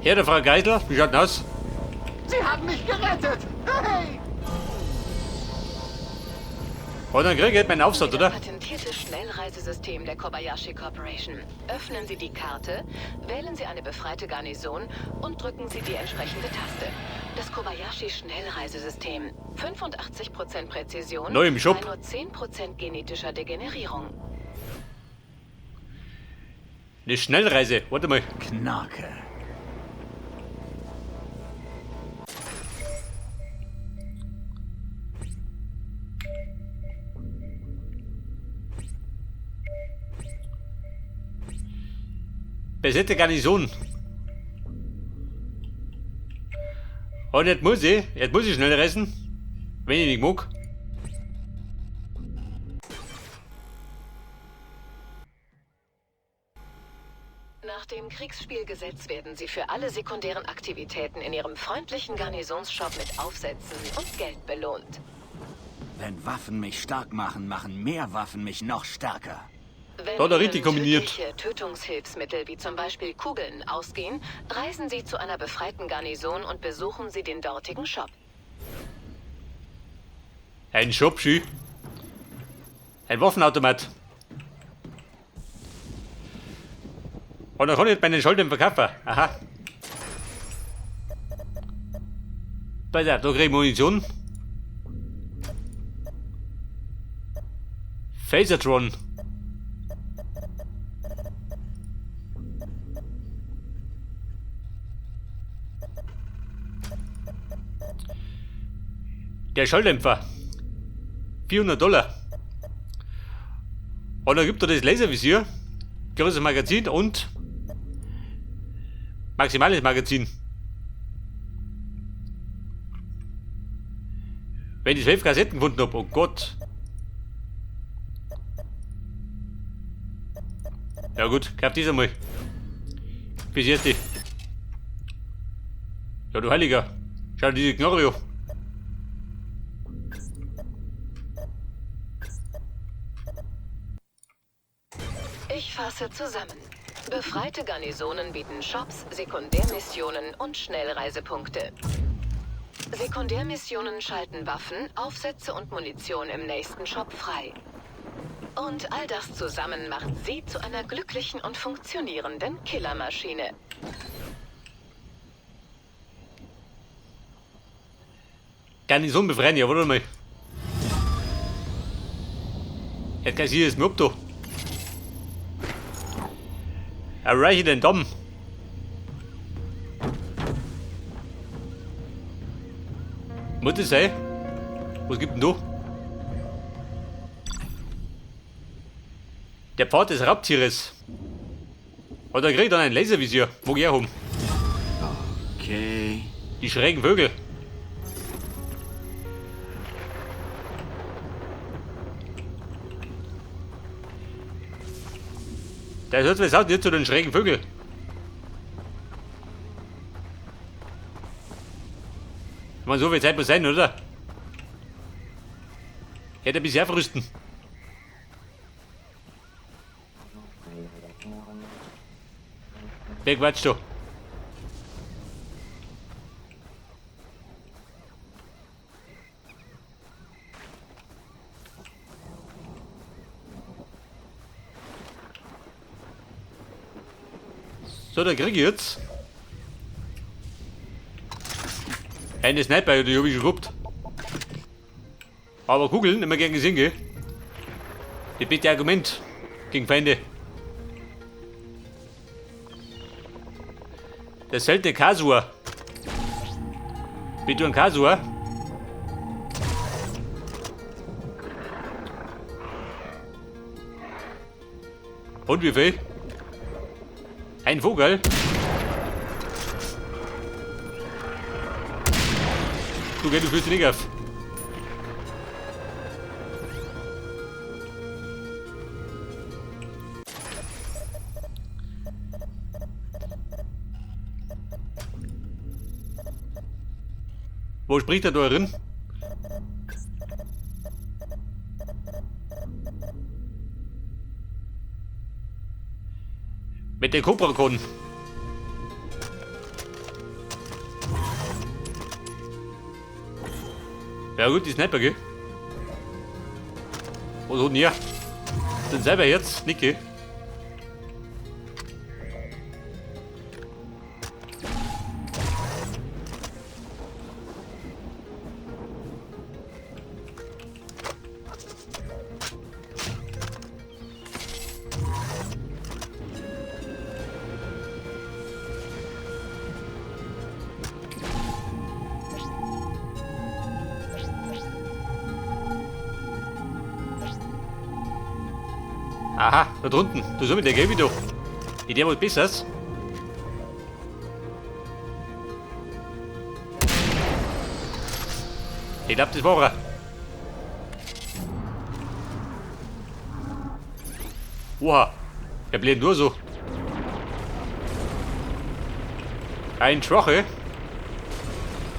Herr der Frau Geisel, wie schaut denn aus? Sie haben mich gerettet! Hey! Und dann krieg ich meinen Aufsatz, Sie oder? Das patentierte Schnellreisesystem der Kobayashi Corporation. Öffnen Sie die Karte, wählen Sie eine befreite Garnison und drücken Sie die entsprechende Taste. Das Kobayashi Schnellreisesystem. 85% Präzision Neu im Shop. bei nur 10% genetischer Degenerierung. Eine Schnellreise. Warte mal. Knorke. Besette Garnison. Und jetzt muss ich schnell reisen. Wenn ich nicht mag. Nach dem Kriegsspielgesetz werden Sie für alle sekundären Aktivitäten in Ihrem freundlichen Garnisonsshop mit Aufsätzen und Geld belohnt. Wenn Waffen mich stark machen, machen mehr Waffen mich noch stärker. Wenn Da hat er richtig Ihnen kombiniert. tödliche Tötungshilfsmittel wie zum Beispiel Kugeln ausgehen, reisen Sie zu einer befreiten Garnison und besuchen Sie den dortigen Shop. Ein Shop, schön. Ein Waffenautomat. Und dann kann ich meinen Schalldämpfer kaufen. Aha. Pass auf, da krieg ich Munition. Phasertron. Der Schalldämpfer. $400. Und dann gibt er das Laservisier, großes Magazin und maximales Magazin. Wenn ich 12 Kassetten gefunden hab, oh Gott. Ja gut, kauf das einmal. Bis erste. Ja du Heiliger. Schau dir diese Knarre an. Ich fasse zusammen. Befreite Garnisonen bieten Shops, Sekundärmissionen und Schnellreisepunkte. Sekundärmissionen schalten Waffen, Aufsätze und Munition im nächsten Shop frei. Und all das zusammen macht sie zu einer glücklichen und funktionierenden Killermaschine. Garnison befreien, ja, warte mal. Jetzt kann ich hier das Mob da. Erreiche den Damm. Muss das sein? Was gibt denn da? Der Pfad des Raubtieres. Und da krieg ich dann ein Laservisier. Mag ich auch haben. Okay. Die schrägen Vögel. Der hört was nicht zu den schrägen Vögeln. Ich meine, so viel Zeit muss sein, oder? Hätte ein bisschen aufrüsten. Wer quatscht da? So, da krieg ich jetzt eine Sniper, die hab ich schon gehabt. Aber Kugeln immer gern gesehen, gell? Das beste Argument gegen Feinde. Der seltene Kasua. Bist du ein Kasua? Und wie viel? Ein Vogel? Du, gell, du fühlst dich nicht auf. Wo spricht er da drin? Mit der Cobra-Con. Ja gut, die Sniper, gell? Was hat denn hier? Sind selber jetzt, Nicke. Aha, da drunten. Du soll mit der Gelbe doch. Die der was Besseres. Ich glaub, das war er. Oha, er bleibt nur so. Ein Schwache.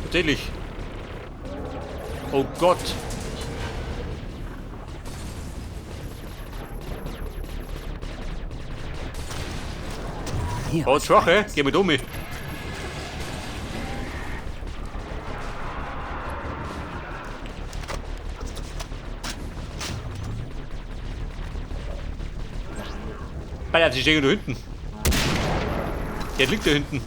Tatsächlich. Oh Gott. Hier, Oh, was Schwache, Kleines. geh mit um. Alter, sie stehen da hinten. Der liegt da hinten.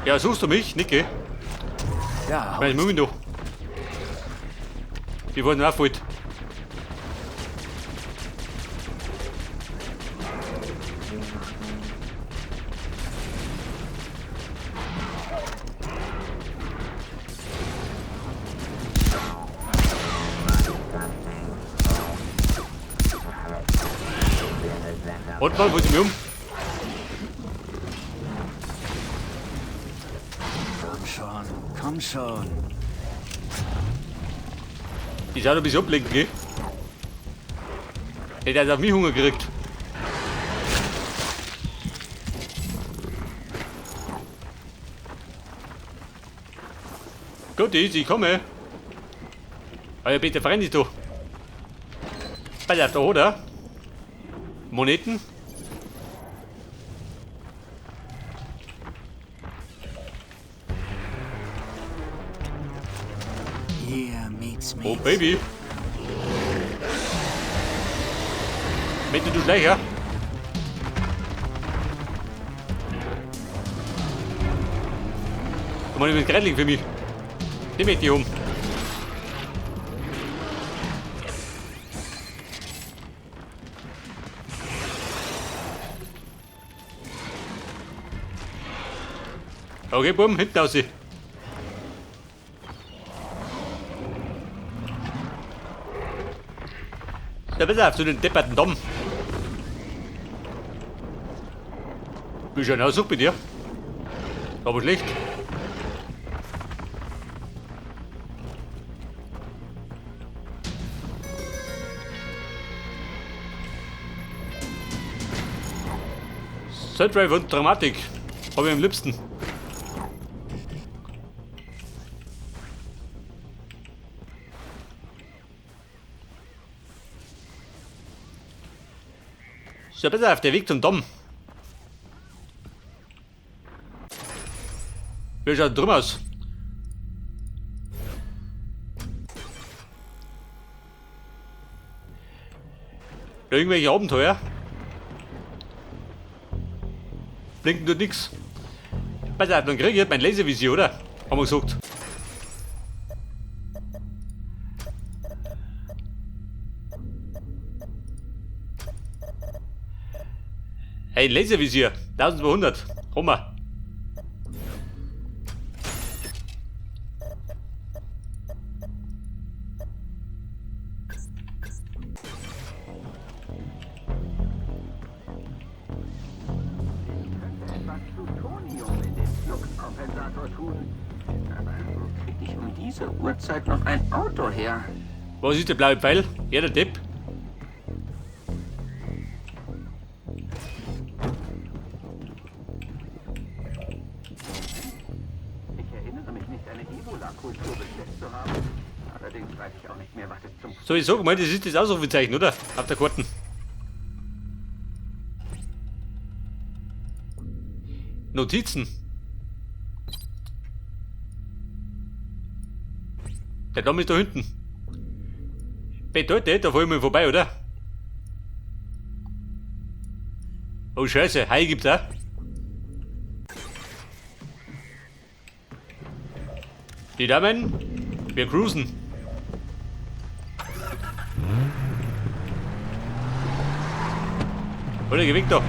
Ja, suchst du mich, Nicke? Da, Mein Moment doch. Wir wollen auch fort. Und mal, wo sind wir um? Komm schon, komm schon. Die soll ein bisschen ablenken, gell? Hey, der hat auf mich Hunger gekriegt. Gut, ich komme. Euer Peter Freund ist da. Bei der da, oder? Moneten? Hier, Meets, Oh, Meets. Baby. Bitte, du Schleicher. Komm mal mit Greitling für mich. Den möchte ich um. Okay, bumm, hinten raus. Da bist du auf zu den depperten Dom. Wie schaut aus bei dir? Aber schlecht. Synthwave und Dramatik. Hab ich am liebsten. So, besser auf der Weg zum Dom. Wie schaut drum aus? Da irgendwelche Abenteuer? Blinken tut nix. Pass auf, dann krieg ich halt mein Laservisier, oder? Haben wir gesagt. Hey, Laservisier, 1200. Haben wir. Etwas Plutonium in den Fluxkompensator tun. Aber wo krieg ich um diese Uhrzeit noch ein Auto her? Was ist der blaue Pfeil? Ja, der Depp. Ich erinnere mich nicht, eine Ebola-Kultur bestellt zu haben. Allerdings weiß ich auch nicht mehr, was es zum So, ich sag mal, das ist das Ausrufezeichen, oder? Auf der Karten. Notizen. Der Damm ist da hinten. Bedeutet, da fahr ich mal vorbei, oder? Oh Scheiße, Hai gibt's auch. Die Damen, wir cruisen. Oder geh weg da.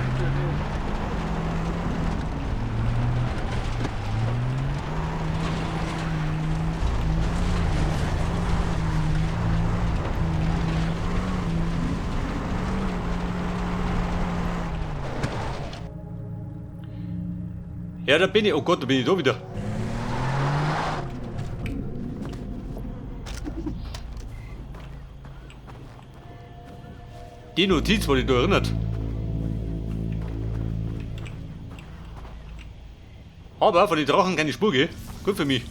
Ja, da bin ich. Oh Gott, da bin ich da wieder. Die Notiz, wo dich da erinnert. Aber von den Drachen keine Spur, gell? Gut für mich.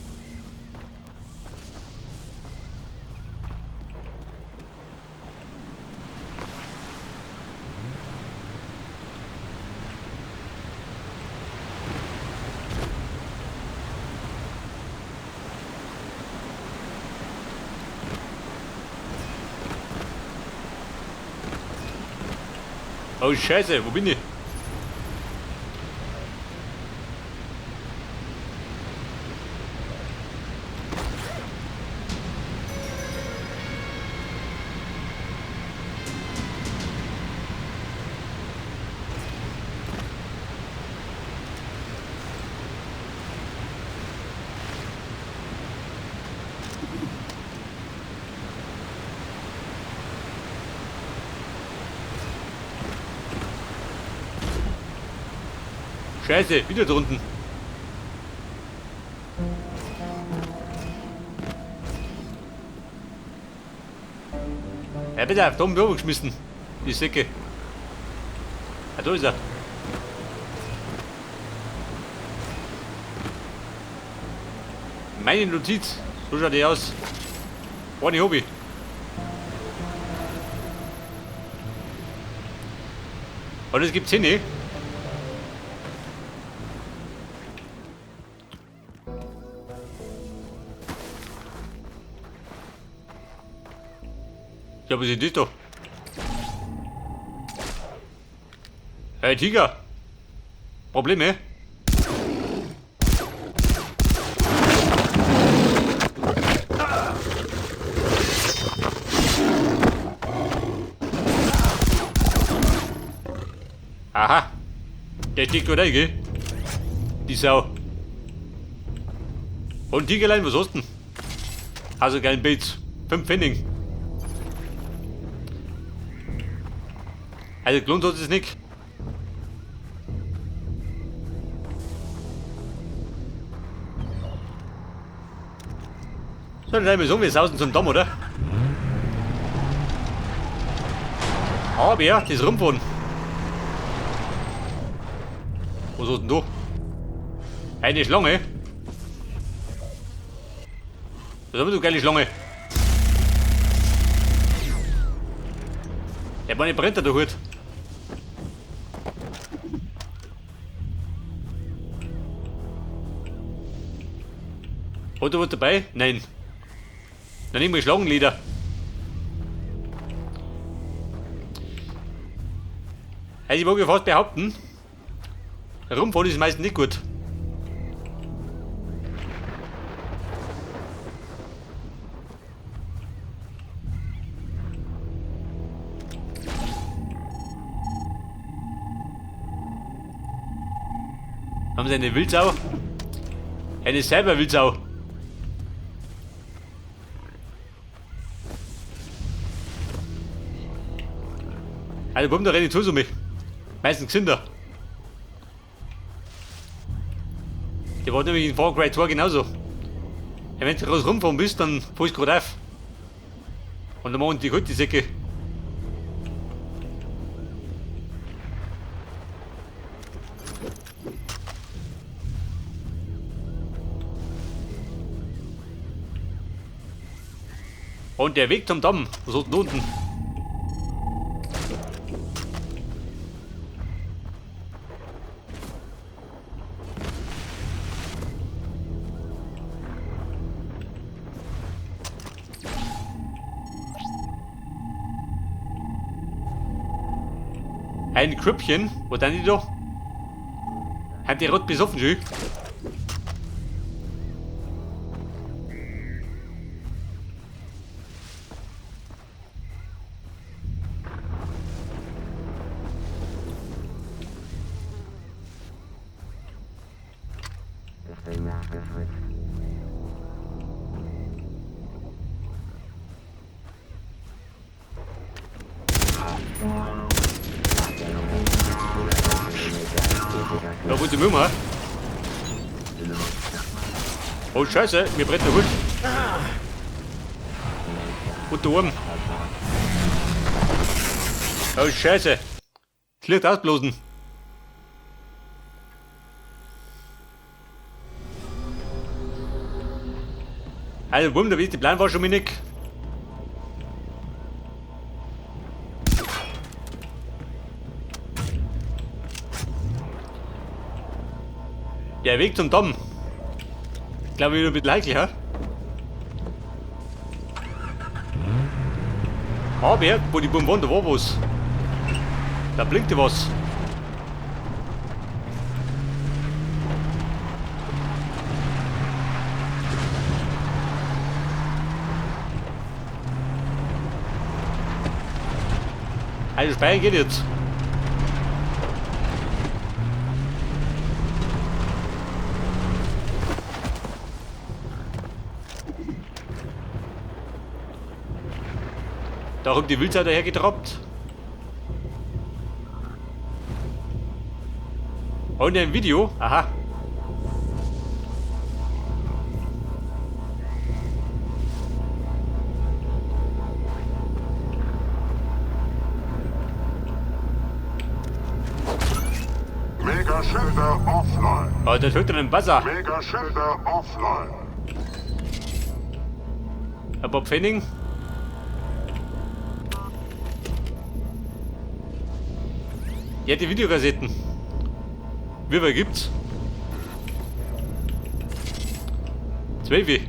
Oh Scheiße, wo bin ich? Scheiße, wieder drunten. Ja, bitte, da oben geschmissen. Die Säcke. Ah, da ist er. Meine Notiz. So schaut die aus. Ohne Hobby. Und es gibt's hier nicht. Ja, was ist das da? Hey Tiger! Probleme? Aha! Der steht gut rein, gell? Die Sau. Und Tigerlein, was hast du denn? Also geilen Pilz. 5 Pfennig. Also gelohnt hat es nicht. So, dann wir so, wir sausen zum Damm, oder? Aber ja, das Rumfahren. Was ist denn da? Eine Schlange. Was haben wir, du geile Schlange? Der meine brennt da der Hut. Hat er was dabei? Nein. Dann nehmen wir Schlangenleder. Also ich mag fast behaupten, rumfahren ist meistens nicht gut. Haben sie eine Wildsau? Eine Cyber-Wildsau. Also warum da renne ich zu mich? Meistens gesünder. Die war nämlich in Far Cry 2 genauso. Ja, wenn du groß rumfahren bist, dann fahrst du gerade auf. Und dann machen die gut die Säcke. Und der Weg zum Damm, was ist denn unten? Ein Krüppchen. Wo sind die da? Haben die rot besoffen schon? Da wo die Müll? Oh Scheiße, mir brennt der Hut. Und da oben. Oh Scheiße. Das Licht ausblasen. Also Bumm, da die Plan war schon wenig. Der Weg zum Damm. Ich glaube, wieder ein bisschen heikel, hä? Aber, wo die Buben waren, da war was. Da blinkte was. Also speichern geht jetzt. Da kommt die Wildsau daher getroppt. Und ein Video. Aha. Megaschilder offline. Oh, das hört einen Buzzer. Megaschilder offline. Ein paar Pfennig. Ja, die Videokassetten. Wie viel gibt's? 12.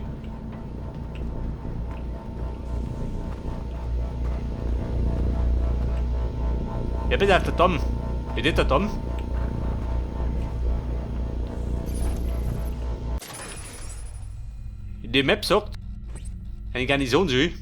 Ja, bitte auf der Dom. Bitte der Dom. Die Map sagt, eine Garnison soll.